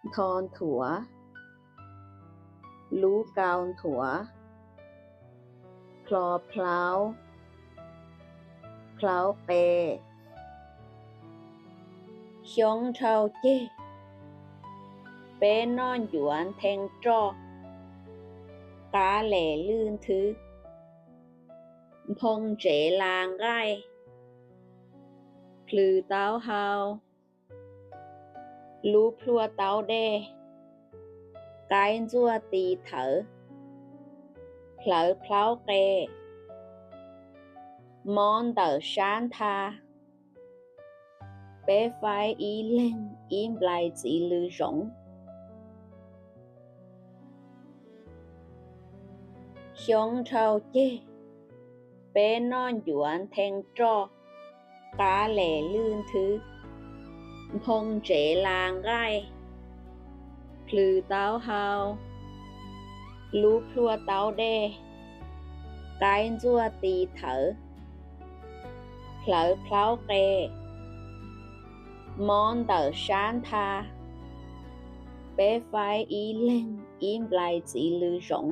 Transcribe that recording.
Ntho nthuav, lub kau nthuav, plho plhaub, plhaub qe. Xyoob dhau ceg, peb noj ncuav nthee roj, qab les lwj nthwv, nphoo ntsev las nqaij, plhws taub hau, lub plhuaj taub dej, qaib ntxuaj tis thawv, plhawv plhaub qe, mob ntawm sab nthab, peb faib ib leeg ib nplais txiv lws zoov. Xyoob dhau ceg, peb noj ncuav nthee roj, qab les lwj nthwv, nphoo ntsev las nqaij, plhws taub hau, lub plhuaj taub dej, qaib ntxuaj tis thawv, plhawv plhaub qe, mob ntawm sab nthab, peb faib ib leeg ib nplais txiv lws zoov.